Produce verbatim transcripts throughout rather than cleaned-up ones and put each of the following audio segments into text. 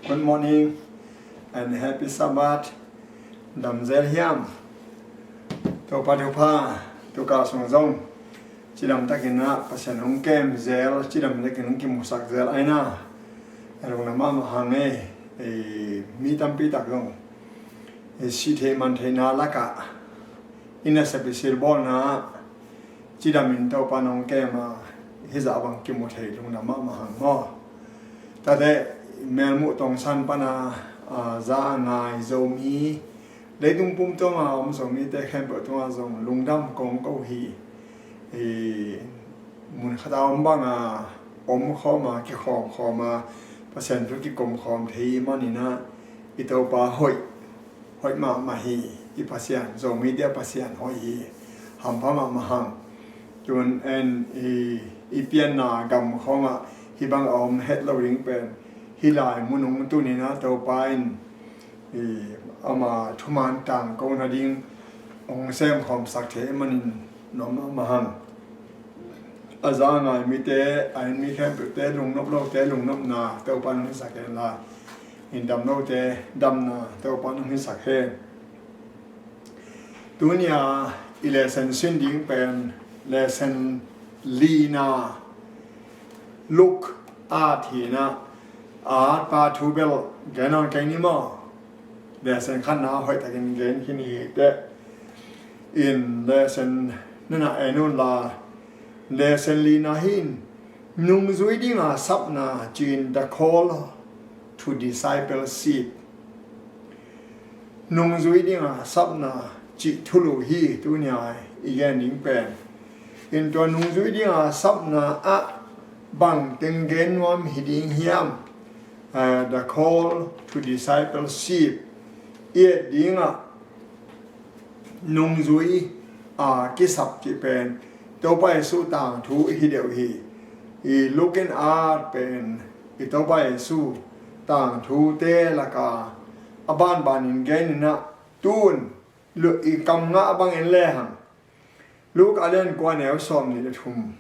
Good morning and happy Sabbath. Dam zel hiam? Topa thupha, tu kal sung zong cidam takin ah Pasian hong kem zel, cidam takin hong kimusak zel aina. Lungdam mahmah hang e. Mi tampi tak zong sih theih man theihna lakah i nasep i silbawlna ah cidamin Topa nong kem a, hih zah bang kimu thei lungdam mahmah hang maw. Tate, Melmuh Tongsan pana za a ngai Zomi, leitung pum tungah om Zomite khempeuh tungah zong lungdam kong ko hi. Mun khat a om banga om khawm a, kikhawm khawm a, Pasian thu kikom khawm thei manin ah i Topa hoih, hoih mahmah hi. I Pasian, Zomite a Pasian hoih hi. Hampha mahmah hang. Tun en i, i pianna gam khawngah hih bang a om het lo ding pen hih lai mun hong tunin ah Topa in ama thuman tangko nading hong semkhawmsak thei manin nuam mahmah hang. A za a ngai mite, a en mi khempeuhte, lungnop lote lungnopna Topa in hong hisak hen la, in dam lote damna Topa in hong hisak hen. Tunia i lesson sin ding pen lesson lina, Luke a thina a pa thu bel gen nawn kei ni maw. Lesson khatna hoihtakin gen khin hi teh. In lesson nana en un la, lesson lina hi in, nungzui dinga sapna ci-in, the call to discipleship. Nungzui dinga sapna cih thulu hi tunia i gen ding pen. In tua nungzui dinga sapna ah bang teng gen nuam hi ding hiam? The call to discipleship i et dingah nungzui a kisap cih pen Topa Jesu tangthu hi deuh hi. I Luke in a at pen i Topa Jesu tangthute laka a banbanin genin ah, tun i kam ngah bangin lehang Luke a lian kua neu sawm nih le thum.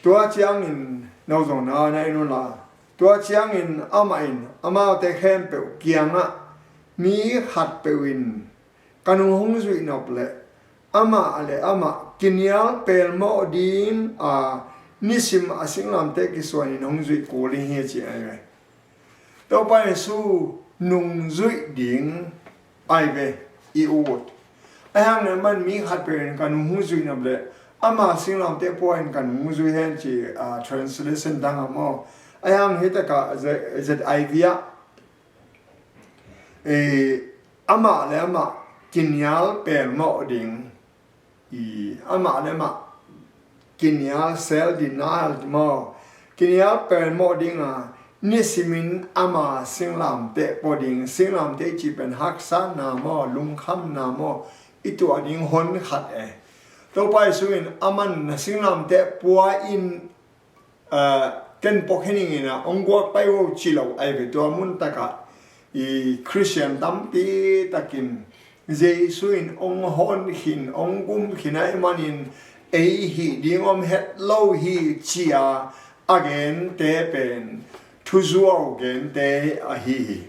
Tua ciangin no zong na na en un la, tua ciangin amah in amaute khempeuh kiangah, mi khatpeuh in ka nung hong zuih nop leh amah le amah kinial pelmawh ding a, nisim a singlamteh kisuanin hong zuih kul ding hi, ci ahi ve. Topa Jesu nungzuih ding ahi ve i ut. Ahi hang ne man mi khatpeuh in ka nung hong zuih nop leh ama singlamteh pua in ka nung hong zuih hen ci, a, translation dang a maw. Ahi hang hi takah Z-, Z I V ah, eh, amah le amah kinial pelmawh ding, i, amah le amah kinial, self denial maw, kinial pelmawh dinga, nisimin ama singlamteh pua ding, singlamteh cih pen haksatna maw, lungkhamna maw, i tuah ding hon khat e. Topa Jesu in aman na singlamteh pua in, ken pua khin ing in ah hong guak pai vo ci lo ahi ve. Tua mun takah i Khristian tampi takin Jesu in hong hon khin, hong gum khin ahih manin ei hih ding om het lo hi, ci-a a gente pen thuzuau gente ahi hi.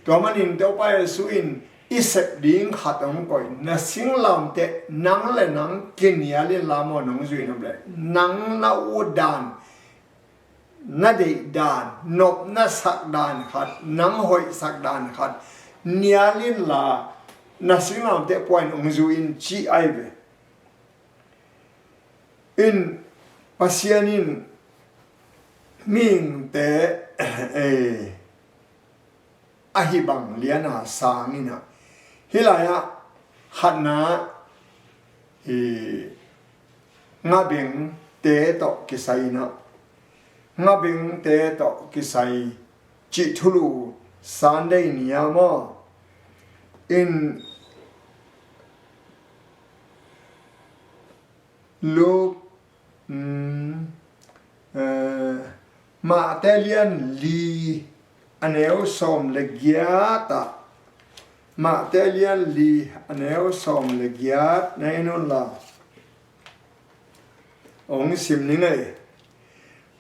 Tua manin Topa Jesu in i sep ding khat hong koih, na singlamteh nang le nang kinial in la maw, nong zuih nop leh nang na ut dan, na deih dan, nopna sak dan khat, nang hoihsak dan khat nial in la, na singlamteh pua in hong zuih in, ci ahi ve. In Pasian in mihingte, eh, ahi bang liana sang in ah, hih lai-ah khatna, eh, ngabengte tawh kisai in ah, ngabengte tawh kisai cih thulu Sunday ni-a maw. In Luke, mm, eh, Mate lian li a neu sawm le giat ah, Mate lian li a neu sawm le giat na en un la, hong sim ning ei.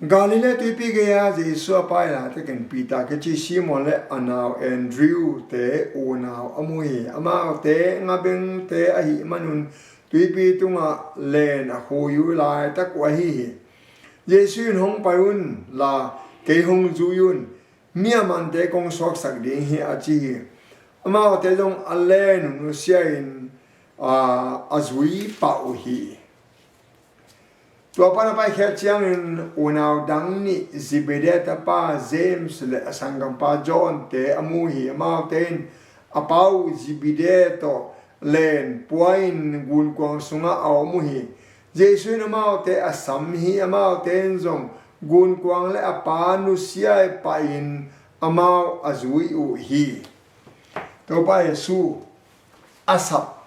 Galilee tuipi gei-a Jesu a pai laitakin Peter kici Simon le a nau Andrew te unau a mu hi. Amaute ngabengte ahih manun tuipi tungah len a khui uh laitak uh ahi hi. Jesu in, "Hong pai un la, kei hong zui un, mi a mante kong suaksak ding hi," a ci hi. Amaute zong a len uh nusia-in, aa, a zui pah uh hi. Tua pan a paikhiat ciangin unau dang nih, Zebedee tapa James le a sanggampa John te a mu hi. Amaute in a pa uh Zebedee tawh len pua-in gunkuang sungah a om uh hi. Jesu in amaute a sam hi. Amaute in zong gunkuang le a pa nusia pahin amau a zui uh hi. Topa Jesu a sap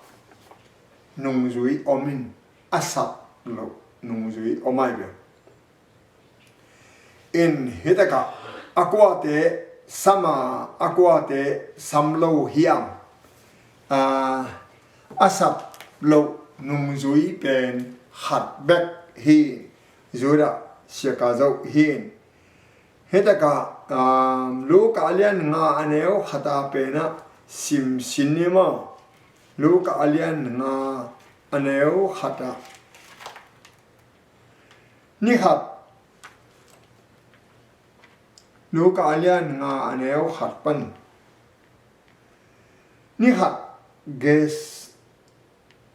nungzui om in, a sap loh nungzui om ai ve. In hitakah a kuate sam a, a kuate sam lo hiam? A, a sap loh nungzui pen khat bek hi. Judah siaka zoh hi. Hitakah, um, Luka a lian nga a neu khat a penah sim sin ni maw? Luka a lian nga a neu khat ah, ni khat, Luka a lian nga a neu khat pan, ni khat Ges-,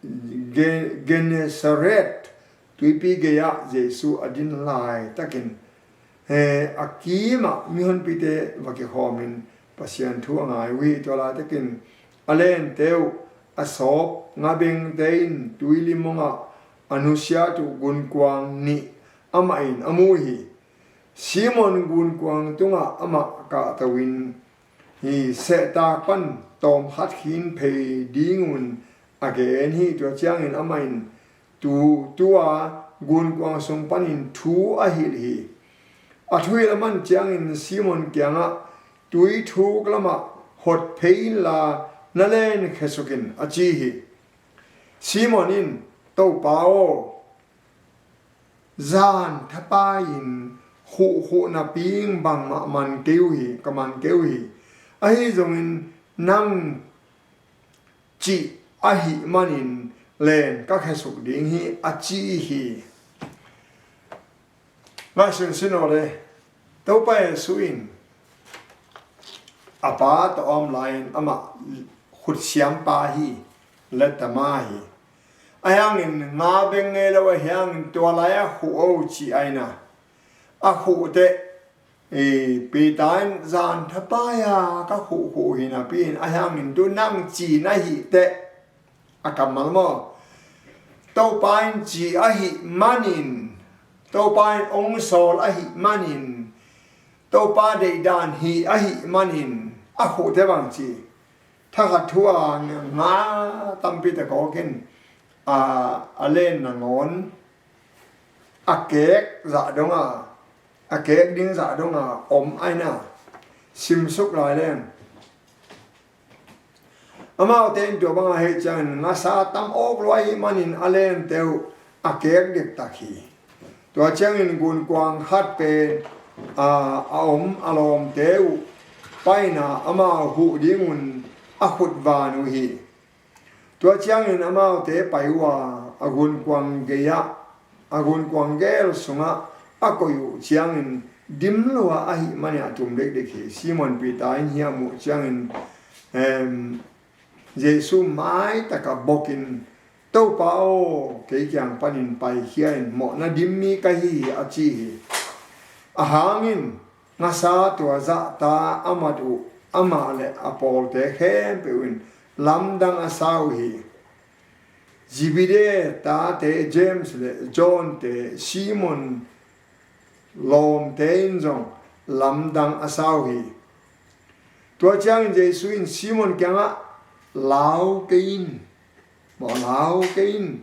Ge-, Gennesaret tuipi gei-ah Jesu a din laitakin, he, a kimah mihonpite va kikhawmin Pasian thu a ngai uh hi. Tua laitakin a lente uh a sawp ngabengte in tuilim hongah a nusiat uh gunkuang nih amah in a mu hi. Simon gunkuang tungah amah kahto-in hi, sehtak pan tawmkhat khin phei dingun a gen hi. Tua ciangin amah in tu, tua gunkuang sung panin thu a hilh hi. A thuhilh a man ciangin Simon kiangah, "Tui thuk lamah hot phei inla na len khesuk in," a ci hi. Simon in, "Topa aw, zan thapai-in khuhkhuh napi-in bangmah man kei uh hi, ka man kei uh hi. Ahi zongin nang cih ahih manin len ka khesuk ding hi," a ci hi. Ngaihsun sin aw le, Topa Jesu in a pa tawh a om lai-in amah khutsiampa hi, lettama hi. Ahi hangin nga beng ngei lo ahi hangin tua lai-ah khuh o ci aina. A khuh teh, eh, Peter in zan thapai-a ka khuhkhuh hi napi-in, ahi hangin tu nang ci na hih teh, a kammal maw? Topa in ci ahih manin, Topa in ong sawl ahih manin, Topa deihdan hi ahih manin a khuhte bang ci. Thakhat thu-a nga tampi tak awkin, a, a len nangawn a kek zah donga, a kek ding zah donga om aina, simsuk lai leng. Amaute in tua banga hih ciangin ngasa tam awk lua ahih manin a lente uh a kek diktak hi. Tua ciangin gunkuang khat pen, a, a om a lawmte uh paina amau huh dingun a khut van uh hi. Tua ciangin amaute pai uh a, a gunkuang gei-ah, a gunkuang gel sungah a koih uh ciangin dim lua ahih manin a tum dikdik hi. Simon Peter in hih a muh ciangin, em, Jesu maitaka bokin, "Topa aw, kei kiang panin paikhia in, mawhna dim mi ka hi hi," a ci hi. A hangin ngasa tua zahta a mat uh amah le a pawlte khempeuh in lamdang a sa uh hi. Zebedee tate James le John te, Simon lawmte in zong lamdang a sa uh hi. Tua ciangin Jesu in Simon kiangah, "Lau kei in, mawh lau kei in.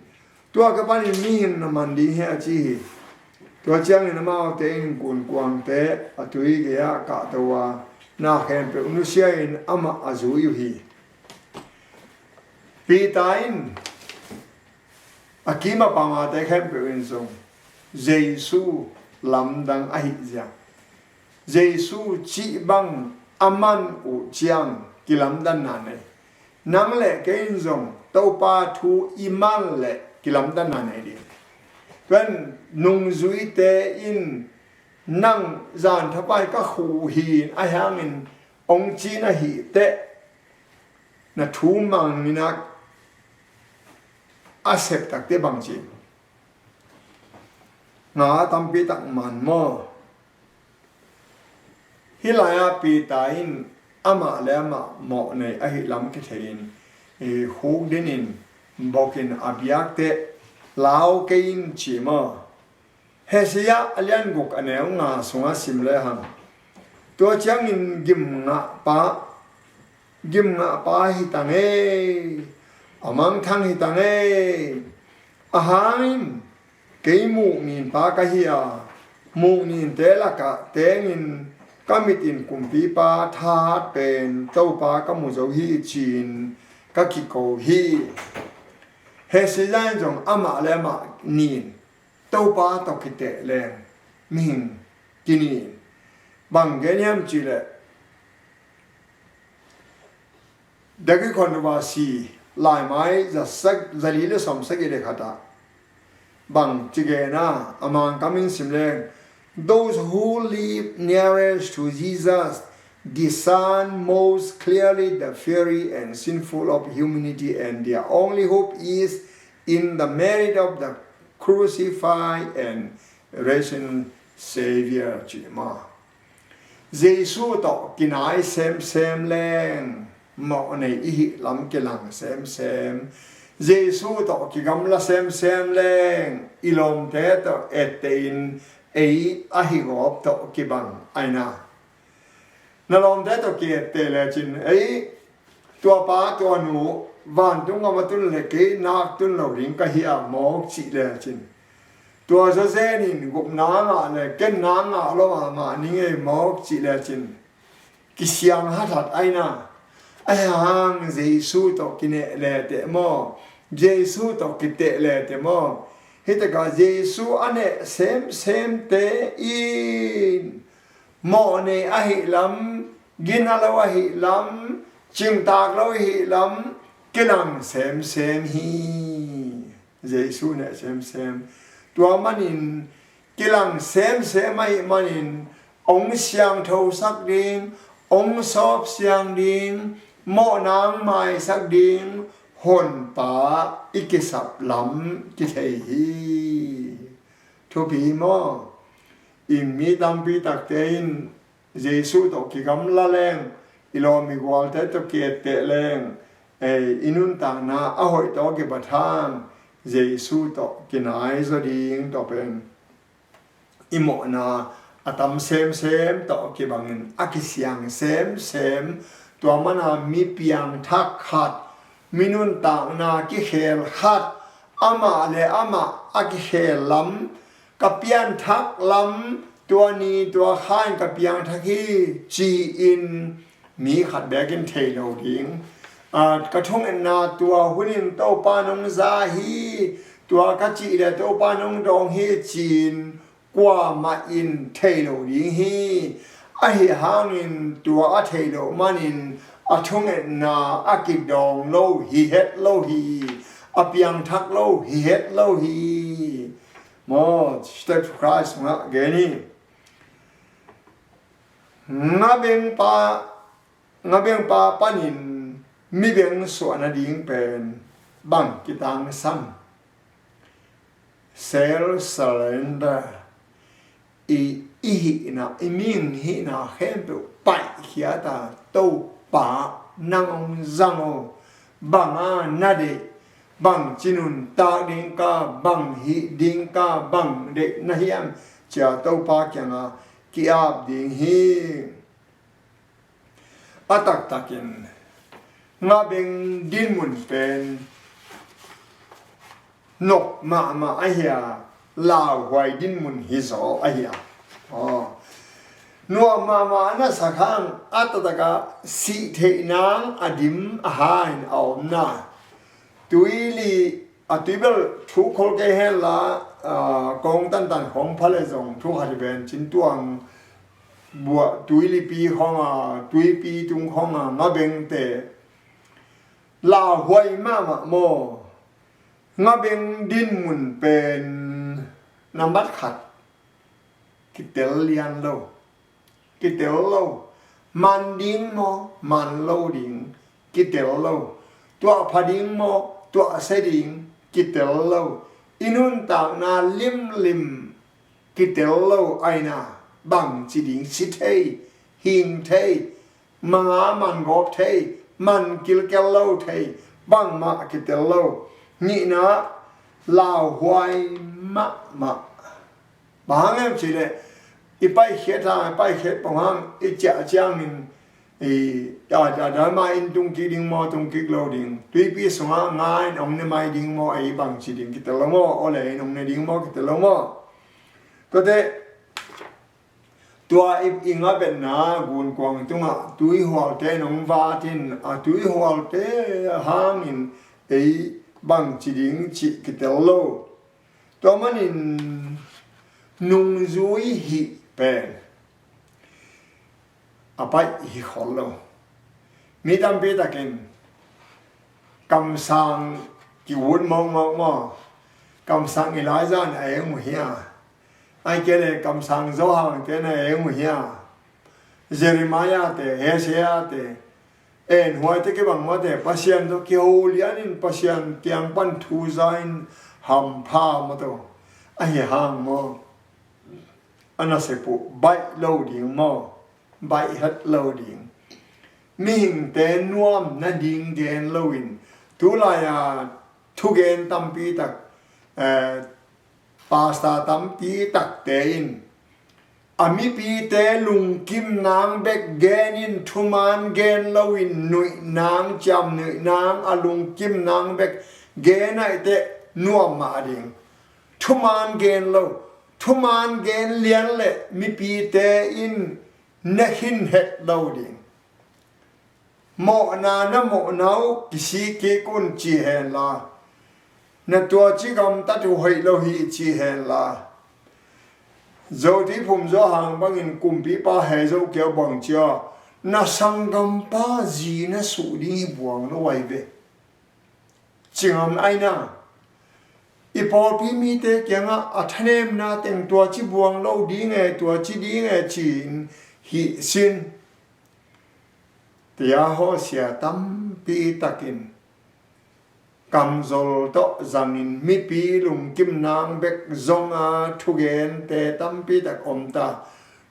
Tua ka panin mihing na man ding hi," a ci hi. Tua ciangin amaute in gunkuangte a tui gei-ah kahto a, na khempeuh nusia-in amah a zui uh hi. Peter in a kim a pamate khempeuh in zong Jesu lamdang ahi ziang. Jesu cih bang a man uh ciang kilamdanna nei. Nang le kei in zong Topa thu i man le kilamdanna nei ding. Tua in nungzuite in nang zan thapai ka khuh hi in a hiangin ong ci na hi teh na thu mang in a sep takte bang ci. Nga tampi tak man maw? Hih lai-ah Peter in amah le amah mawh nei ahi lam kithei in, i khuk din in bok in a biak teh, lau kei in ci maw? Hesaya a lian guk a neu nga sungah sim le hang. Tua ciangin gimngahpa, gimngahpa hi tang ei, a mangthang hi tang ei. A hang in kei mukninpa ka hi a, mukninte lakah tengin ka mit in kumpipa thahat pen Topa ka mu zo hi ci-in ka kiko hi. Hesaya in zong amah le amah nin Topa tawh kiteh leng mihing kinin bang gen hiam cihleh, Dagi Khonduwa si laimai za sak, za li le sawm sagih le khat ah bang ci gen a, a Mangkam in sim leng, those who live nearest to Jesus discern most clearly the fury and sinful of humanity, and their only hope is in the merit of the crucified and risen Savior, ci maw? Jesu tawh kinai semsem leng mawh nei i hih lam kilang semsem. Jesu tawh kigamla semsem leng i lawmte tawh etteh in ei ahi gawp tawh kibang aina. Na lawmte tawh ki-etteh lecin ei, tua pa, tua nu, vantung gam a tun le kei nak tun lo ding ka hi a mawk cih lecin, tua zawzen in gupna ngah le ken na ngah lo mahmah ning ei mawk cih lecin, kisiang hathat aina. Ahi hang Jesu tawh kineh leteh maw? Jesu tawh kiteh leteh maw? Hitakah Jesu a neh semsemte in mawh nei ahi lam, gina lo ahi lam, cingtak lo ahi lam kilang semsem hi. Jesu neh semsem. Tua manin kilang semsem ahi manin ong siangthosak ding, ong sawpsiang ding, mawhna ong maisak ding honpa i kisap lam kithei hi. Thupi maw? In mi tampi takte in Jesu tawh kigamla leng, i lawm i gualte tawh ki-etteh leng, ei, i nuntakna a hoih tawh kibat hang Jesu tawh kinai zaw ding tawh pen i mawhna a tam semsem tawh kibangin a kisiang semsem. Tua mana mi piangthak khat, mi nuntakna kikhel khat, amah le amah a kikhel lam, ka pianthak lam, tua ni tua khan ka piangthak hi ci-in mi khat bekin thei lo ding. A, ka thungetna tua hunin Topa nong za hi, tua ka cih le Topa nong dawng hi ci-in kuamah in thei lo ding hi. Ahi hangin tua a thei loh manin a thungetna a kidawng lo hi het lo hi, a piangthak lo hi het lo hi. Maw, Step Christ ngah gen hi. Ngabengpa, ngabengpa panin mibeng suah nading pen bang kitangsam? Self surrender. I, i hihna, i mihing hihna khempeuh paihkhiat a, Topa nang hong zang o, bang a na deih, bang ci nuntak ding ka, bang hih ding ka, bang deih na hiam, ci-a Topa kiangah ki-ap ding hi. A taktakin ngabeng dinmun pen nuam mahmah ahi a, lauhuai dinmun hi zaw ahi a. Aw. Nuam mahmah a na sak hang a taktakah sih theih nang a dim a ha in a omna. Tuili a tuibel thu khol kei hen la, Aa, kong tantan khawng pha le zong thu khat hi ven cin tuang buah tuilipi khawng a, tuipi tung khawng a ngabengte lauhuai mahmah maw? Ngabeng dinmun pen nambat khat kitel lian lo. Kitel lo. Man ding maw, man lo ding, kitel lo. Tuah pha ding maw, tuah sia ding, kitel lo. I nuntakna limlim kitel lo. Aina bangci ding, si thei, hing thei, manga man gawp thei, man kilkel lo thei, bangmah kitel lo. Nihna, lauhuai mahmah. Bang hang hiam cih leh i paikhiat hang, i paikhiat pong hang i ciah ciangin i, a, a, a, ma in tung kik ding maw, tung kik lo ding, tuipi sungah nga in hong ne mai ding maw, ei bangci ding kitel lo maw, aw le in hong ne ding maw, kitel lo maw? Tuate, tua i, i ngabetna gunkuang tungah tuihualte in hong vat in, a tuihualte hangin ei bangci ding cih kitel lo. Tua manin nungzui hih pen a baih hi khol lo. Mi tampi takin kamsang ki-ut mawkmawk maw? Kamsang Elijah na eng uh hia? Ai kei le kamsang Johan te na eng uh hia? Jeremiah te, Isaiah te, en huaite kibang mawte, Pasian tawh kiho lianin Pasian kiang pan thu za in hampha mawte. Ahi hang maw? A nasep uh baih lo ding maw? Baih het lo ding. Mihingte nuam nading gen loin, tulai-a thugen tampi tak, eh, pastor tampi takte in a mipite lungkim nang bek genin, thuman gen loin, nuih nang, ciam nuih nang, a lungkim nang bek gen aih teh nuam mah ding. Thuman gen lo, thuman gen lian le mipite in na khin het lo ding. Mawhna na mawhna uh kisik kik un ci hen la, na tuaci gamtat uh hoih lo hi ci hen la, Zotuiphum Johan bangin kumpipa Hezo Kio bang cia, na sanggampa zi na suh ding hi buang lo ai ve. Cingam aina, i pawlpi mite kiangah a thanemna teng tuaci buang lo ding e, tuaci ding e ci-in hih sin. Tia hawsia tampi takin kamzol tawh zangin mipi lungkim nang bek zonga thugente tampi tak om ta.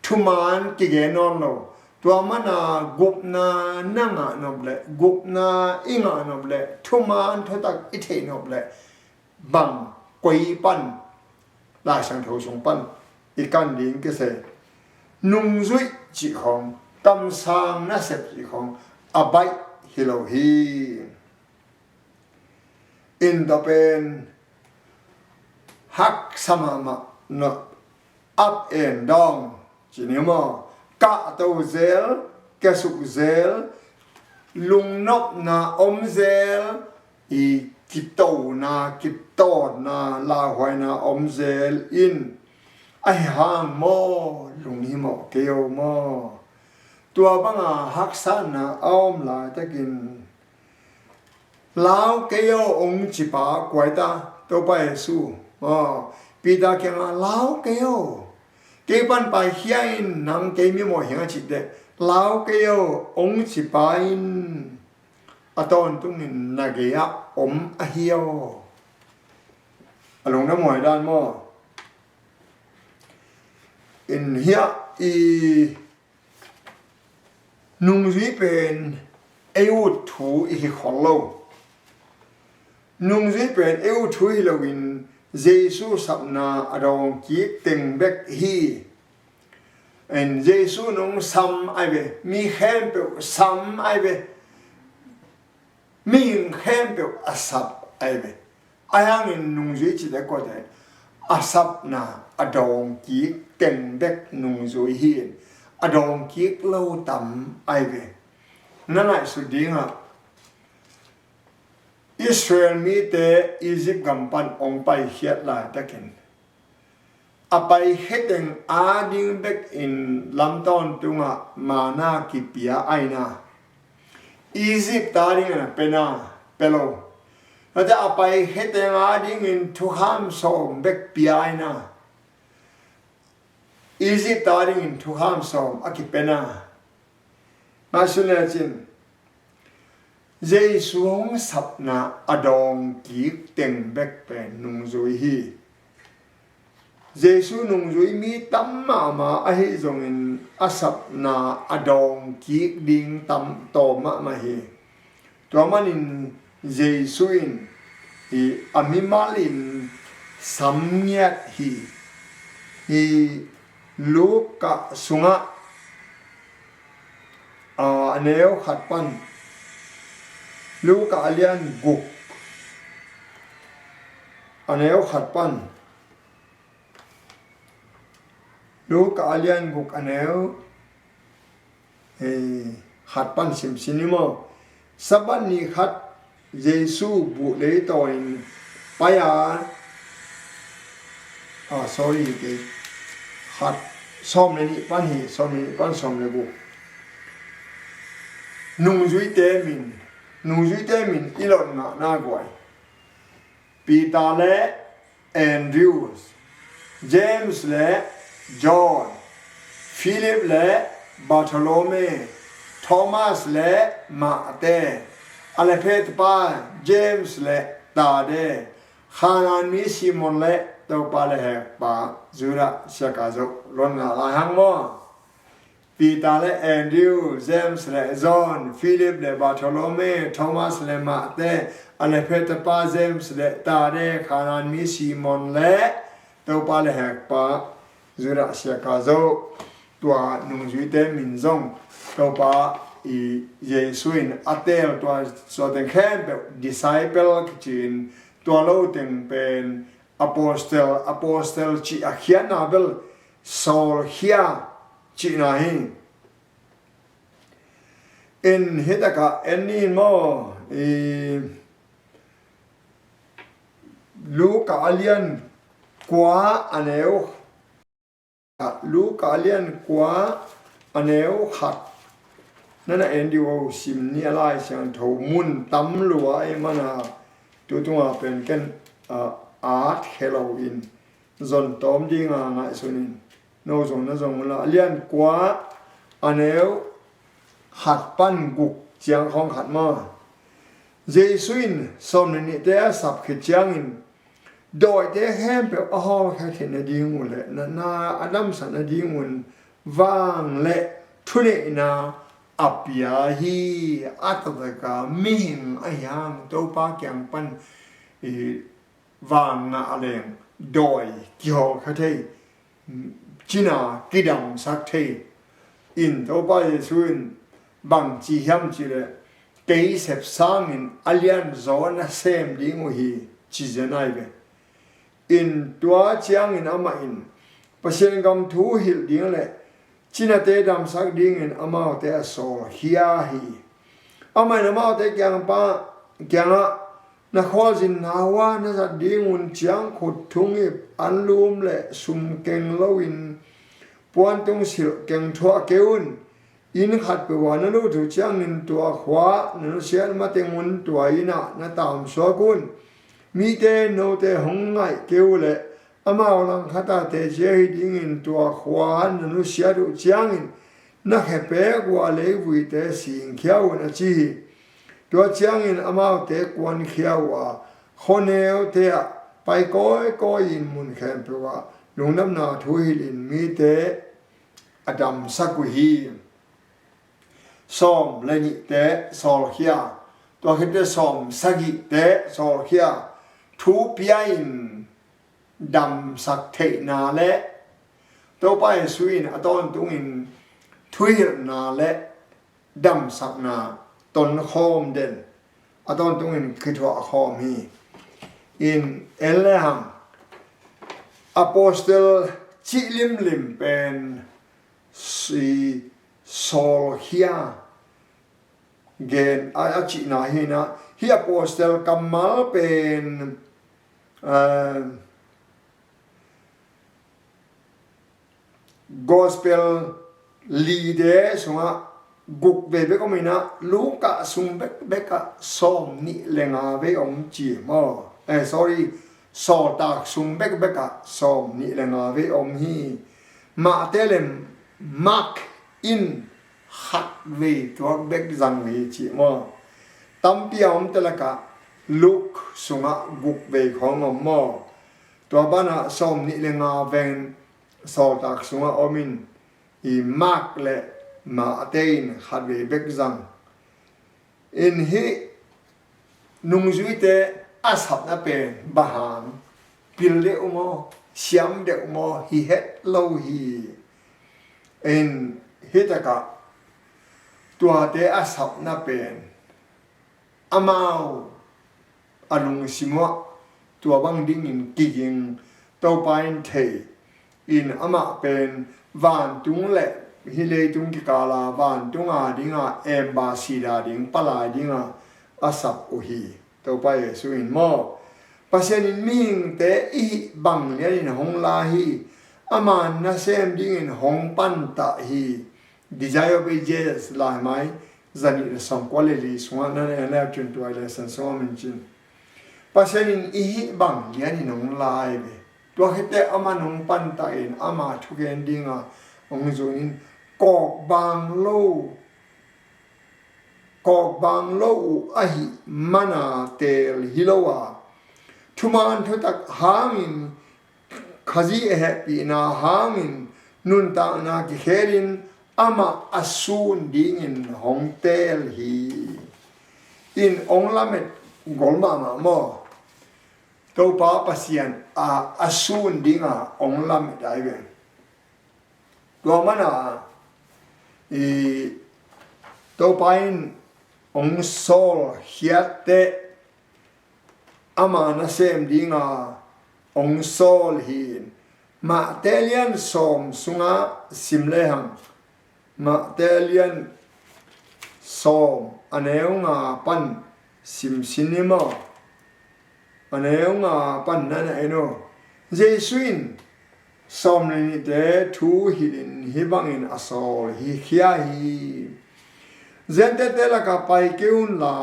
Thuman kigen nawn lo. Tua mana gupna na ngah nop leh, gupna i ngah nop leh, thuman thutak i theih nop leh, bang koi pan, Lai Siangtho sung pan i kan ding kisai. Nungzuih cih khawng, kamsang nasep cih khawng a baih hi lo hi. In tua pen haksa mahmah, no, up and down ci ni maw? Kahto zel, kiasuk zel, lungnopna om zel, i kitona, kitawtna, lauhuaina om zel in, ahi hang maw, lunghimawh kei o maw? Tua banga haksatna a om laitakin, lau kei o, hong cipa kua hi ta, Topa Jesu. Aw, Peter kiangah, lau kei o, kei pan paikhia in, nang kei mimawh hi hang a cih teh, lau kei o, hong cipa in, a tawntungin na gei-ah om ahi aw. A lungdam huai dan maw? In hiah i nungzui pen ei ut thu i hi khol lo. Nungzui pen ei ut thu hi loin Jesu sapna a dawng kik teng bek hi. En, Jesu nung sam ai ve, mi khempeuh sam ai ve. Mihing khempeuh a sap ai ve. Ahi hangin nungzui cih teh kua teh, a sapna a dawng kik teng bek nungzui hi in, a dawng kik lo tam ai ve. Na ngaihsut dingah Israel mite Egypt gam pan hong paikhiat laitakin A paikhia teng ading bekin lam tawntungah manna kipia ahi na. Egypt adingin a pia na, pia lo. Note a paikhia teng adingin thukham sawm bek pia ahi na. Egypt adingin thukham sawm a kipia na. Ngaihsun lecin, Jesu hong sapna a dawng kik teng bek pen nungzui hi. Jesu nungzui mi tam mahmah ahi zongin a sapna a dawng kik ding tam tawm mahmah hi. Tua manin Jesu in hi a mimal in sam ngiat hi. Hi Luka sungah a, a neu khat pan, Luka a lian guk, a neu khat pan, Luka a lian guk a neu, eh, khat pan simsim ni maw. Sabbath ni khat Jesu buh leitawnin pai a, ah, sorry, kei khat, sawm le nih pan hi, sawm le nih pan sawm le guk. Nungzuite min, nungzuite min i lot ngahna guai. Peter le Andrew, James le John, Philip le Bartholomew, Thomas le Matthew, Alphaeus tapa James le Thaddeus, Kanaan mi Simon le Topa le hekpa Judah, siaka zo lon ngah lai hang maw. Peter le Andrew, James le John, Philip le Bartholomew, Thomas le Matthew, Alphaeus tapa James le Thaddeus, Kanaan mi Simon le Topa le hekpa Judah, siaka zo. Tua nungzuite min zong Topa i Jesu in a teel tua, tua teng khempeuh disciple kici-in, tua lo teng pen apostle, apostle cih a khiatna bel sawlkhia cihna hi. In hitakah en ni maw, i Luka a lian kua a neu, Luka a lian kua a neu khat nana en dih uh, sim ni a, Lai Siangtho mun tam lua i mana, tu tunga pen ken, ah, at khe lo in zon tawm dinga ngaihsun in, no zong na zong unla, a lian kua a neu khat pan guk ciang khawng khat maw. Jesu in sawm le nihte a sap khit ciangin dawite khempeuh a hawlkhia theih nading uh le na, na a damsak nading un vang le thuneihna a pia hi. A taktak a mihing ahi hang Topa kiang pan i vang ngah leng dawi kihawlkhia thei, cina kidamsak thei. In Topa Jesu in bang ci hiam cih leh, kei sep sangin a lianzaw na sem ding uh hi, ci zen ai ve. In tua ciangin amah in Pasian gam thu hilh ding le cinate damsak dingin amaute a sawlkhia hi. Amah in amaute kiang pa, kiangah, na khualzinna hua na zat dingun ciangkhut thungip anlum le sum keng loin puantung silh keng thuah kei un. Inn khat peuh ah na lut uh ciangin tua khua na nusiat matengun tua inn ah na tamsuak un. Mite note hong ngaih kei uh leh amau langkhata teci ahi dingin tua khua na nusiat uh ciangin na khepek uh a leivuite singkhia un, a ci hi. Tua ciangin amaute kuankhia uh a, khuaneute ah pai kawikawi in mun khempeuh ah lungdamna thu hilhin mite a damsak uh hi. Sawm le nihte sawlkhia, tua khitte sawm sagihte sawlkhia, thu pia in damsak theihna le Topa Jesu in a tawntungin thuhilhna le damsakna tonkhawm den, a tawntungin kithuahkhawm hi. In en le hang, apostle cih limlim pen si sawlkhia gen a, a cihna hi na. Hih apostle kammal pen, eh, Gospel lite sungah guk vei bek om inah, Luka sung bekbekah sawm nih le nga vei om ci maw? Eh, sorry, Sawltak sung bekbekah sawm nih le nga vei om hi. Mahte le Mark in khat vei tuak bek zang hi ci maw? Tampi a omte lakah Luk sungah guk vei khawng om maw? Tua banah sawm nih le nga veng Sawltak sungah om in, i Mark le Mahte in khat vei bek zang in, hih nungzuite a sapna pen bang hang, pil deuh maw, siam deuh maw, hi het lo hi. In, hih takah tuate a sapna pen amau a lungsim uah tua bang dingin kiging, Topa in thei in, amah pen vantung le hih leitung kikala vantung a dinga embassy da ding palai dinga a sap uh hi. Topa Jesu in maw, Pasian in mihingte i hih bang lianin hong la hi. Ama nasem dingin hong pantah hi. Desire of Ages laimai zanih le sawmkua le li sungah nan en le cun tua lesson sungah min cin, Pasian in i hih bang lianin hong la hi ve. Tua khit teh amah hong pantah in ama thugen dinga hong zun in, kawkbang lo kawkbang lo uh ahih mana teel hi lo a, thuman thutak hangin, Khazih a hehpihna hangin nuntakna kikhelin amah a sun dingin hong teel hi. In, hong lamet gol mahmah maw? Topa Pasian a, a sun dinga hong lamet ai ve. Tua mana i Topa in hong sawl khiat teh ama nasem dinga hong sawl hi. Mahte lian sawm sungah sim lehang, Mahte lian sawm a neu nga pan sim sin ni maw? A neu nga pan nan a en uh. Jesu in sawm le nihte thu hilhin hih bangin a sawl hi khia hi. Gentile-te lakah pai kei unla,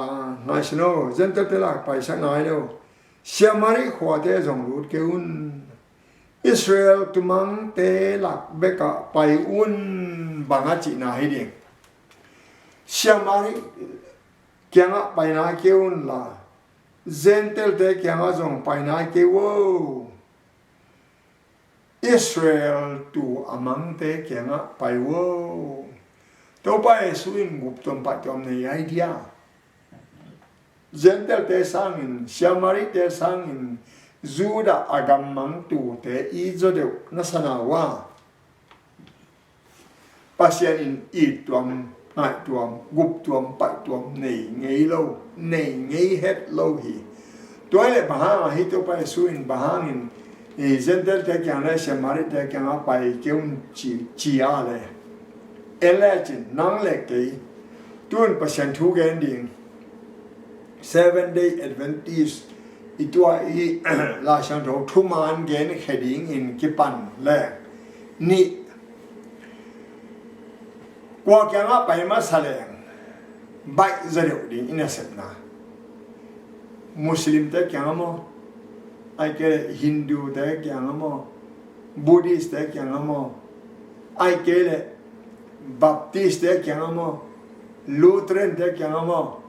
ngaihsun aw, Gentile-te lakah paisak ngai lo. Samaria khuate zong lut kei un. Israel tumangte lak bekah pai un, bang a cihna hi ding. Samaria kiangah pai nai kei unla, Gentile-te kiangah zong pai nai kei un. Israel tu a mangte kiangah pai un. Topa Jesu in guptuam paihtuam nei idea. Gentile-te sangin, Samaria-te sangin, Judah a gammang tute i zaw deuh na sa na uh a, Pasian in ittuam, ngaihtuam, guptuam, paihtuam nei ngei lo, nei ngei het lo hi. Tua hi leh bang hang a hih Topa Jesu in bang hangin i Gentile-te kiang le Samaria-te kiangah pai kei un ci, ci a le? En le cin, nang le kei tun Pasian thu gen ding, Seven Day Adventist i tua i Laisiangtho thuman gen khe dingin kipan le nih, kua kiangah pai masa leng baih zaw deuh ding i nasepna. Muslim-te kiangah maw, ahih kei leh Hindu-te kiangah maw, Buddhist-te kiangah maw, ahih kei leh Baptist-te kiangah maw, Lutheran-te kiangah maw,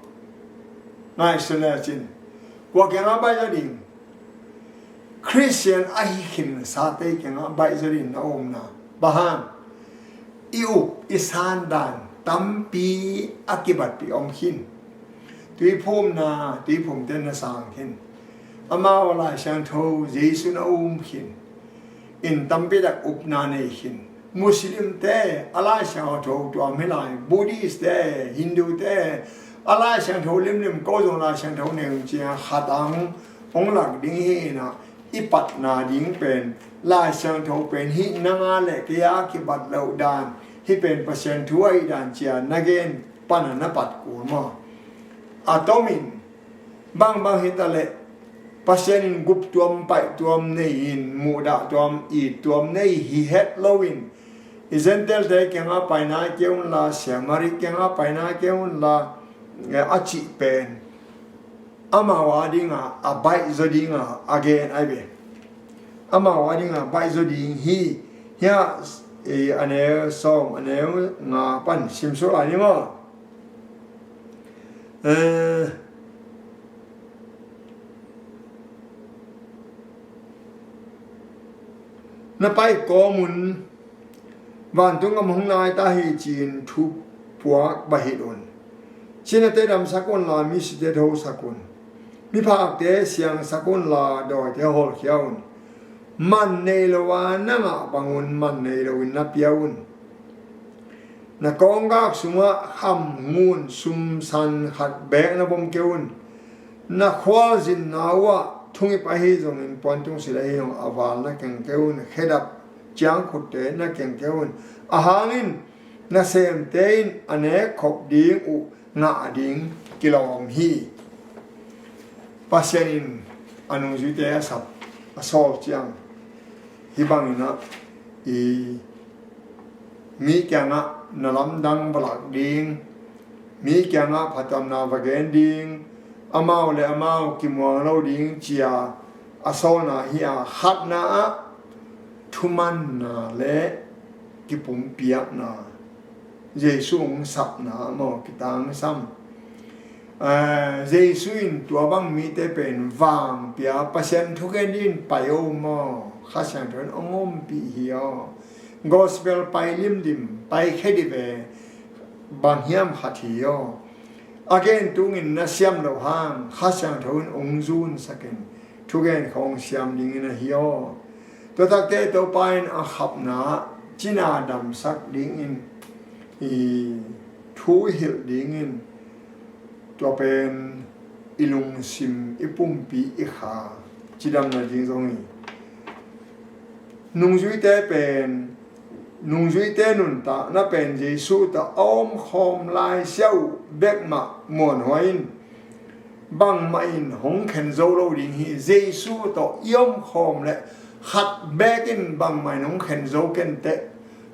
ngaihsun le cin, kua kiangah baih zaw ding? Khristian ahi khinsate kiangah baih zaw ding na omna. Bang hang? I up i san dan tampi a kibatpih om khin. Tuiphumna, tuiphumte na sang khin. Amau a Laisiangtho Jesu na um khin. In tampi tak upna nei khin. Muslim-te a Laisiangtho tuam hi lai, Buddhist-te, Hindu-te a Laisiangtho limlim, ko zong Laisiangtho nei ung ci-a khat ang hong lak ding hi inah, i patna ding pen Laisiangtho pen hih nang a le kei a kibat loh dan, hih pen Pasian thu ahi dan ci-a na gen pana na pat kul maw? A tomin bangbang hi ta leh Pasian in guptuam paihtuam nei in, muhdahtuam ittuam nei hi het loin, I Gentile-te kiangah pai nai kei un la, Samari kiangah pai nai kei un la, eh, a cih pen amau a dinga a baih zaw dinga a gen ai ve. Amau a dinga baih zaw ding hi. Hiah, eh, a neu sawm, a neu nga pan sim suak lai ni maw. Eh, na pai kawm un, vantung gam hong nai ta hi ci-in thu puak bahit un. Cinate damsak un la, misite thosak un. Miphakte siangsak un la, dawite hawlkhia un. Man nei lo a na ngah bangun man nei loin na pia un. Na kawnggak sungah kham ngun sumsan khat beek na bom kei un. Na khualzinna uhah thungip ahi zongin puantung sil ahi zong a val na keng kei un. Khedap ciangkhutte na keng kei un. Ahang in nasemte in a nekkhop ding uh ngah ding kilawm hi. Pasian in a nungzuite a sap, a sawl ciang hih bangin ah, i mi kiangah na lamdang va lak ding, mi kiangah phattuamna va gen ding, amau le amau kimuang lo ding ci-a a sawlna hi a, khatna ah thumanna le kipumpiakna, Jesu hong sapna maw kitangsam. Eh, Jesu in tua bang mite pen vangpia, Pasian thugen dingin pai o maw, Kha Siangtho in hong ompih hi aw. Gospel pai limlim, pai khedip e, bang hiam khat hi aw. A gen tungin na siam loh hang Kha Siangtho in hong zunsak in, thugen khawng siam dingin ahi aw. Tua takte Topa in a khapna cina damsak dingin, i thu hilh dingin, tua pen i lungsim, i pumpi, i kha cidamna ding zong hi. Nungzuite pen, nungzuite nuntakna pen Jesu tawh a omkhawm lai siau bek mah muanhuai in, bangmah in hong khen zo lo ding hi. Jesu tawh i omkhawm leh khat beek in bangmah in hong khen zo kenteh.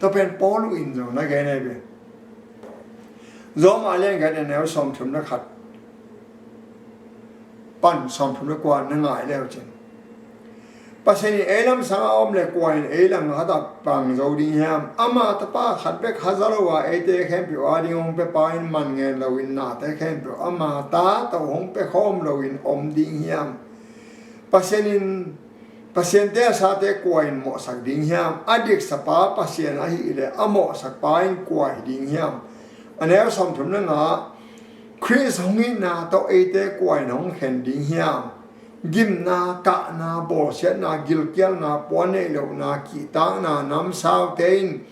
Tua pen Paul in zong na gen ahi ve. Rom a lian giat a neu sawmthum le khat pan sawmthum le kua na ngai leu cin, Pasian in ei lamsang a om le kua in ei lam hatah pang zo ding hiam? Ama Tapa khat bek haza lo a eite khempeuh a ding hong pia pa in man ngen loin nate khempeuh ama ta tawh hong pia khawm loin om ding hiam? Pasian in, Pasian te a sate kua in mawhsak ding hiam? A diksapa Pasian ahih leh a mawhsak pa in kua hi ding hiam? A neu sawmthum le nga, Khrist hong itna tawh eite kua in hong khen ding hiam? Gimna, kahna, bawlsiatna, gilkialna, puan neih lohna, kihtakna, namsaute in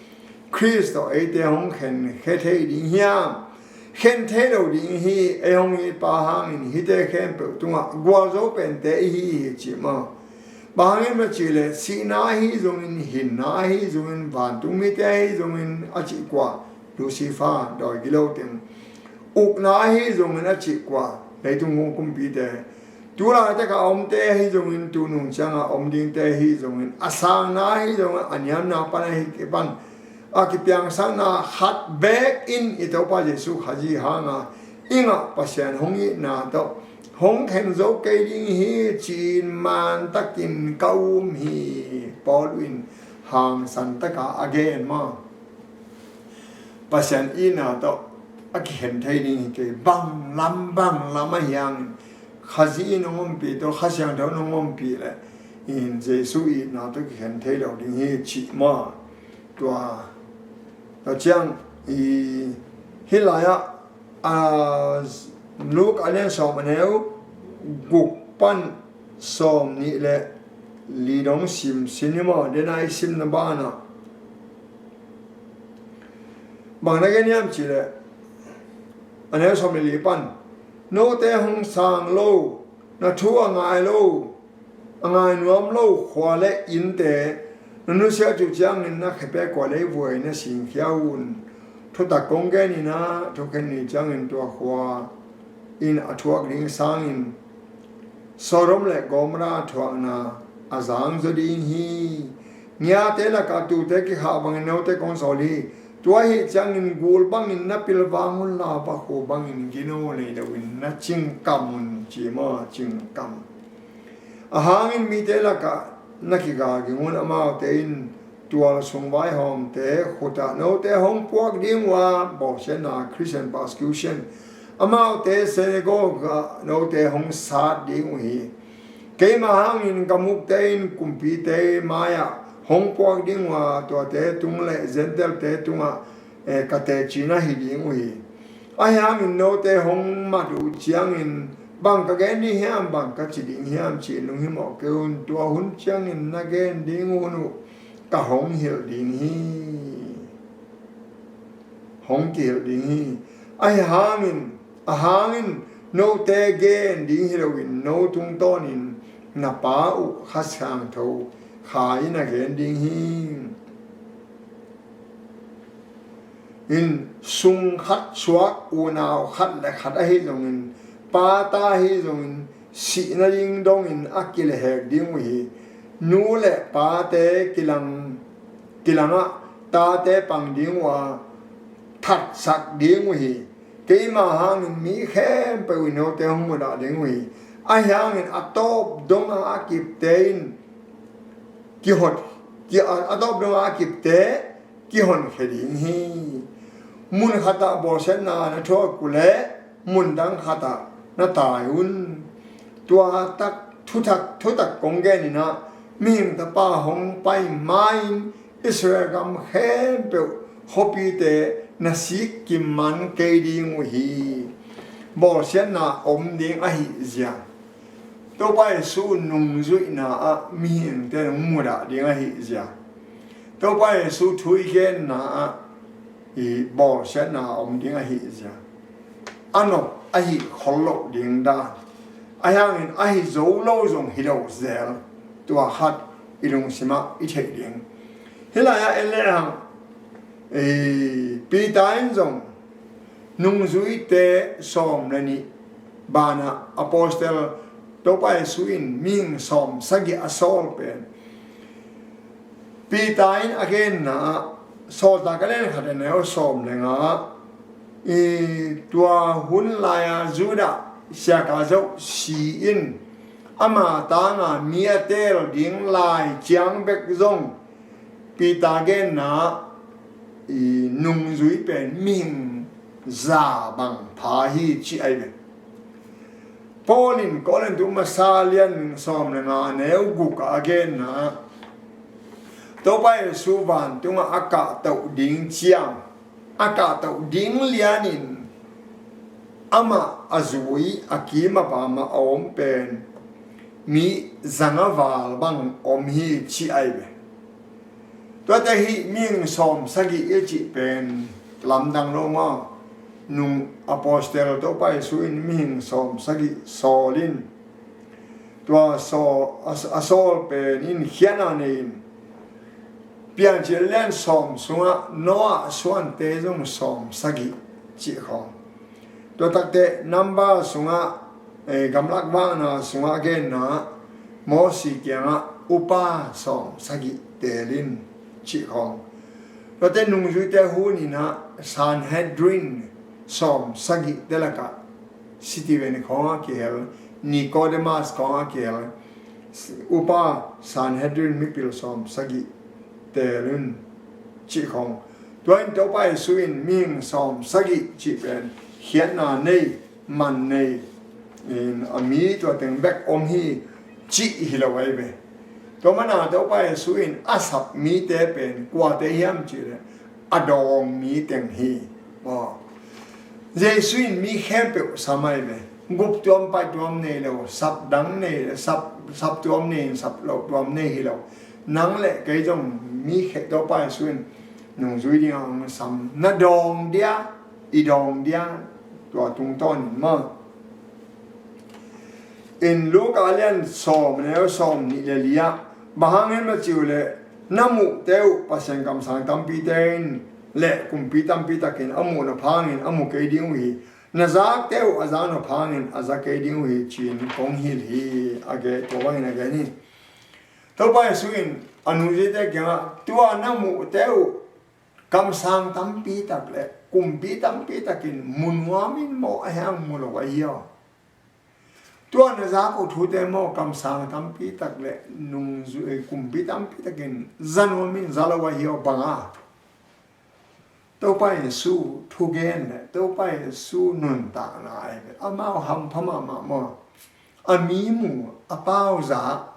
Khrist tawh eite hong khenkhia thei ding hiam? Khen thei lo ding hi. Ei hong it pa hangin hihte khempeuh tungah gualzo pente i hi hi ci maw. Bang hangin maw cih leh sihna ahi zongin, hinna ahi zongin, vantung mite ahi zongin a cih kua, Lucifer, dawi gilo teng. Ukna ahi zongin a cih kua, leitung hong kumpite. Tu laitak a omte ahi zongin, tu nung ciang a om dingte ahi zongin, a sangna ahi zongin, a niamna pan ahi kipan a kipiangsakna khat beek in i Topa Jesu Khazih hanga i ngah Pasian hong itna tawh hong khen zo kei ding hi ci-in mantakin ka um hi. Paul in hangsan taka a gen maw. Pasian itna tawh a kikhen thei ding hi kei. Bang lam, bang lam ahi hangin Khazih in hong ompih tawh, Kha Siangtho in hong ompih leh in Jesu itna tawh kikhen thei lo ding hi cih maw. Tua, tua ciang i hih lai-ah, a, Luke a lian sawm a neu guk pan sawm nih le li dong sim sin hi maw, dena i simna banah bang na gen hiam cih leh, a neu sawm le li pan, note hong sang lo, na thu a ngai lo, a ngai nuam lo khua le innte na nusiat uh ciangin na khepek uh a leivuai na singkhia un. Thutak kong gen in ah, thukhen ni ciangin tua khua in a thuak ding sangin Sodom le Gomorrah thuakna a zang zaw ding hi. Ngiate lakah tuute kikhah bangin note kong sawl hi. Tua ahih ciangin gul bangin na pilvang unla, vakhu bangin gino nei loin na cingkam un, ci maw, cingkam. Ahang in mite lakah na kigaging un, amaute in tual sung vaihawmte khutah note hong puak ding uh a, bawlsiatna, Christian persecution, amaute synagogue ah note hong sat ding uh hi. Keima hangin ka mukte in kumpite mai-ah hong puak ding uh a, tuate tung le Gentile-te tungah, eh, ka teci na hi ding uh hi. Ahi hangin note hong mat uh ciangin bang ka gen ding hiam, bang ka ci ding hiam ci-in lunghimawh kei un. Tua hun ciangin na gen ding hun uh ka hong hilh ding hi. Hong kihilh ding hi. Ahi hangin, ahang in note gen ding hi loin no tungtawnin na Pa uh Kha Siangtho Kha in a gen ding hi. In sung khat suak, unau khat le khat ahi zongin, pa ta ahi zongin, sihna ding dongin a kilehhek ding uh hi. Nu le pate kilang, kilangah tate pang ding uh a, thatsak ding uh hi. Keima hangin mi khempeuh in note hong mudah ding uh hi. Ahi hangin a tawp donga a kipte in kihon, ki, a, a tawp donga a kipte kihonkhia ding hi. Mun khatah bawlsiatna na thuak uh leh mun dang khatah na tai un. Tua tak thutak, thutak kong gen in ah, Mihing Tapa hong pai ma-in Israel gam khempeuh khuapite na sik kiman kei ding uh hi. Bawlsiatna om ding ahih zia, Topa Jesu nungzuihna ah mihingte nong mudah ding ahih zia, Topa Jesu thu i genna ah i bawlsiatna om ding ahih zia, a nop ahi khol loh ding dan, ahi hangin ahi zo lo zong hi lo zel, tua khat i lungsimah i theih ding. Hih lai-ah en lehang, eh, Peter in zong nungzuite sawm le nih banah apostle, Topa Jesu in mihing sawm sagih a sawl pen, Peter in a genna ah, Sawltak a lian khat a neu sawm le nga ah, i tua hun lai-a Judah Iskariot si in ama tanga mi a teel ding lai ciang bek zong Peter genna ah i nungzui pen mihing za bang pha hi ci ahi ve. Paul in Korintu masa lian sawm le nga neu guk ah a genna ah, Topa Jesu vantungah a kahtoh ding ciang, a kahtoh ding lianin amah a zui a kim a pamah a om pen mi zanga val bang om hi ci ahi ve. Tuate hih mihing sawm sagih i cih pen lamdang lo maw? Nung apostle Topa Jesu in mihing sawm sagih sawl in, tua saw, a, a sawl pen in khiatna nei in, Piancil lian sawm sungah Noah suante zong sawm sagih cih khawng. Tua takte Number sungah, eh, gamlak vakna sungah genna Mosi kiangah upa sawm sagih teel in cih khawng. Tuate nungzuite hun in ah Sanhedrin sawm sagihte lakah Stephen khawngah kihel, Nicodemus khawngah kihel, upa Sanhedrin mipil sawm sagih teel in cih khawng. Tua in Topa Jesu in mihing sawm sagih cih pen khiatna nei, man nei in, a mi tua teng bek om hi cih hi lo ahi ve. Tua mana Topa Jesu in a sap mite pen kuate hiam cih leh a dawng mi teng hi. Aw. Jesu in mi khempeuh sam ahi ve. Gup tuam, pai tuam nei lo, sap dang nei, sap, sap tuam nei, sap lo tuam nei hi lo. Nang le kei zong mi khe Topa Jesu in nungzui dingah hong sam. Na dawng dia, i dawng dia, tua tungtawn in maw. In Luka lian sawm neu sawm nih le li ah, bang hangin maw cih uh leh, na muhte uh Pasian kamsang tampite in le kumpi tampi takin a muh nop hangin a mu kei ding uh hi. Na zakte uh a zak nop hangin a za kei ding uh hi ci-in kong hilh hi, a gen, tua bangin a gen hi. Topa Jesu in A nungzuite kiangah, tua na muhte uh kamsang tampi tak le kumpi tampi takin mu nuam in maw, a hiang mu lo ahi aw. Tua na zak uh thute maw, kamsang tampi tak le nungzui, kumpi tampi takin za nuam in za lo ahi aw, bang a. Topa Jesu thugen le Topa Jesu nuntakna ai ve. Amau hampha mahmah maw. A mi mu, a pau za.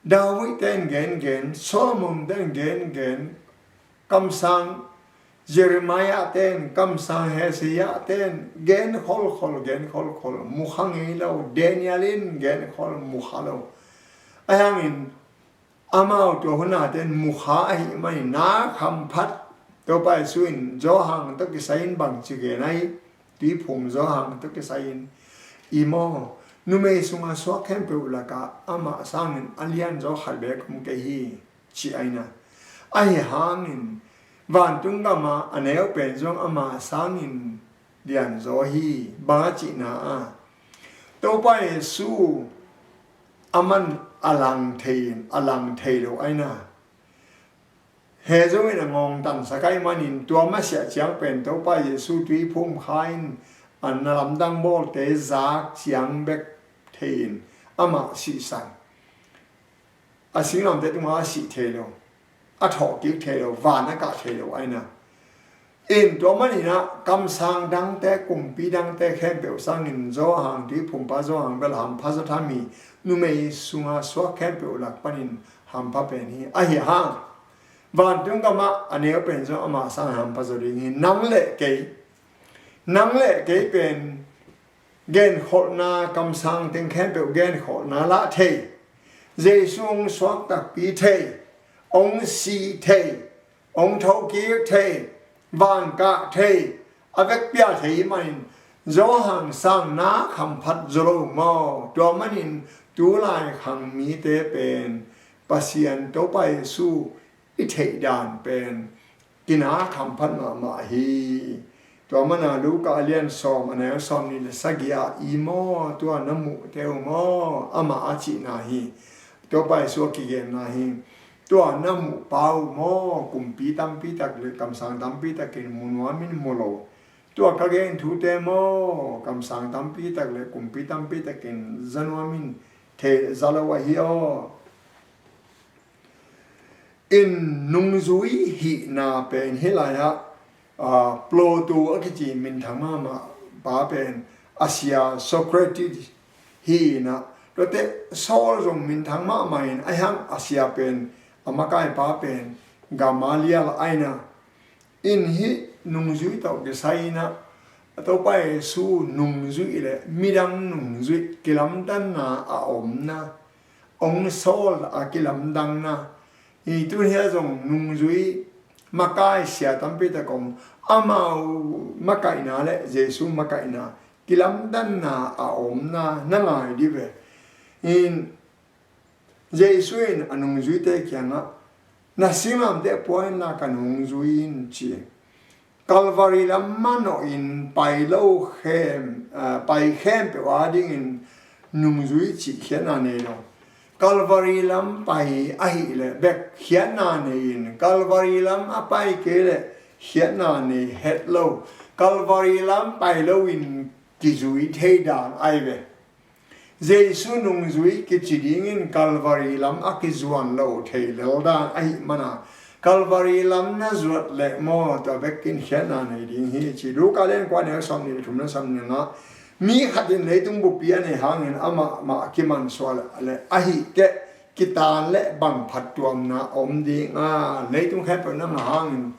David ten gengen, Solomon ten gengen, kamsang Jeremiah ten, kamsang Hezekiah ten gen kholkhol, gen kholkhol, mukha ngei lo. Daniel in gen khol, mukha lo. Ahi hangin amau tua hun a ten mukha ahih manin na khamphat. Topa Jesu in Johan tawh kisai in bangci gen ai, tuiphum Johan tawh kisai in, i maw, numei sunga suak khempeuh lakah amah sangin a lianzaw khat bek om kei hi, ci aina. Ahi hangin vantung gama a neu pen zong ama sangin lianzaw hi, bang a cihna a, Topa Jesu aman a lang thei in, a lang thei lo aina. He zo in a ngawngtansak ai manin tua masiah ciang pen Topa Jesu tuiphum kha in, a na lamdang bawlte zak ciang bek thei in amah sihsan. A singlamteh tungah a sih thei lo, a thawhkik thei lo, van a kah thei lo aina. In tua maninah kamsang dangte, kumpi dangte khempeuh sangin Johan, tuiphumpa Johan bel hampha zaw tham hi. Numei sunga suak khempeuh lak panin hampha pen hi. Ahi hang vantung gamah a neu pen zong ama sang hampha zaw ding hi. Nang le kei, nang le kei pen genkholhna, kamsang teng khempeuh genkholhna lah thei, Jesu hong suak takpi thei, hong si thei, hong thokik thei, van kah thei, a vekpi a thei manin Johan sang na khamphat zaw lo maw. Tua manin tulai khang mite pen Pasian Topa Jesu i theih dan pen kina khamphat mahmah hi. Tua mana Luka a lian sawm, a neu sawm nih le sagih ah, i maw, tua na muhte uh maw, amah a cihna hi. Topa Jesu a kigenna hi. Tua na muhpa uh maw, kumpi tampi tak le kamsang tampi takin mu nuam in mu lo. Tua ka gen thute maw, kamsang tampi tak le kumpi tampi takin za nuam in thei za lo ahi aw. In nungzui hihna pen hih lai-ah, aa, Plato a kici minthang mahmah pa pen a sia Socrates hi inah, tuate Saul zong minthang mahmah in, ahi hang a sia pen, a makaipa pen Gamaliel aina. In hih nungzui tawh kisai inah, a Topa Jesu nungzuih le midang nungzuih kilamdanna a omna, hong sawl a kilamdanna. I tun hia zong nungzui makai sia tampi tak om, amau makaihna le Jesu makaihna kilamdanna a omna na ngai dih ve. In Jesu in a nungzuite kiangah, na singlamteh pua inla ka nungzui in ci. Calvary lam manawhin pai lo khem, aa, pai khempeuh adingin nungzui cih khiatna nei lo. Calvary lam pai ahih leh bek khiatna nei in, Calvary lam a pai kei leh khiatna nei het lo. Calvary lam pai loin kizui thei dan ai ve. Jesu nungzui kici dingin Calvary lam a kizuan lo thei lel dan ahih mana, Calvary lam na zuat leh maw, tua bekin khiatna nei ding hi ci. Luka lian kua neu sawm nih le thum le sawm nih ah, mi khat in leitung buppi a nei hangin amah mah kimansuah le ahih keh kitaan le bang phattuamna om ding a, leitung khempeuh na ngah hangin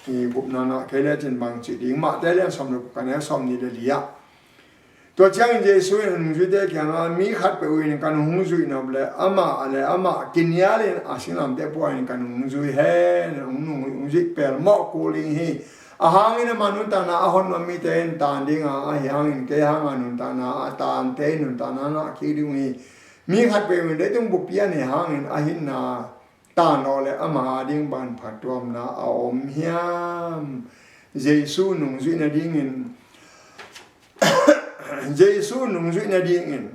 i gupna ngah kei lecin bang ci ding. Mahte lian sawm le kua neu sawm nih le li ah, tua ciangin Jesu in a nungzuite kiangah, mi khatpeuh in ka nung hong zuih nop leh amah le amah kinialin a singlamteh pua in ka nung hong zui hen, hong nung hong zuih pelmawh kul ding hi. A hangin amah nuntakna a hon nuam mite in taan ding a, ahi hangin kei hanga nuntakna a taante in nuntakna ngah kik ding uh hi. Mi khatpeuh in leitung buppi a nei hangin a hinna taan lawh leh ama ading bang phattuamna a om hiam? Jesu nungzuih nadingin, Jesu nungzuih nadingin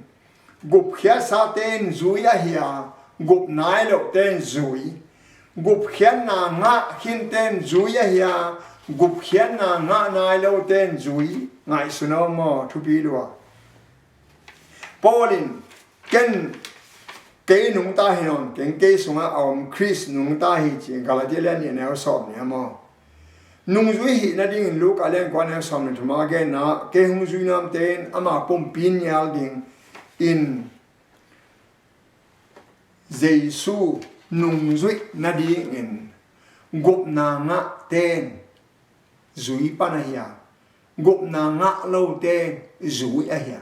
gupkhiatsate in zui ahi a, gup nai lote in zui. Gupkhiatna ngah khinten zui ahi a, gupkhiatna ngah nai loten zui. Ngaihsun aw maw, thupi lua. Paul in, ken kei nungta hi nawn keng, kei sungah a om Khrist nungta hi ci, Galatia lian nih a neu sawm nih a maw. Nungzui hih nadingin Luka lian kua neu sawm nih thuma genna, kei hong zui namte in ama pumpi nial dingin Jesu nungzuih nadingin gupna ngahten zui pan ahi a, gupna ngah lote zui ahi a,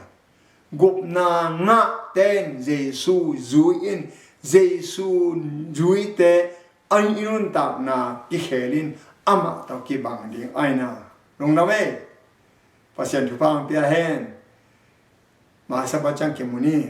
gupna ngahten Jesu zui in, Jesu zuite an i nuntakna kikhel in amah tawh kibang ding aina. Lungdam ei. Pasian thupha ang pia hen. Masa pa ciang kimu ni.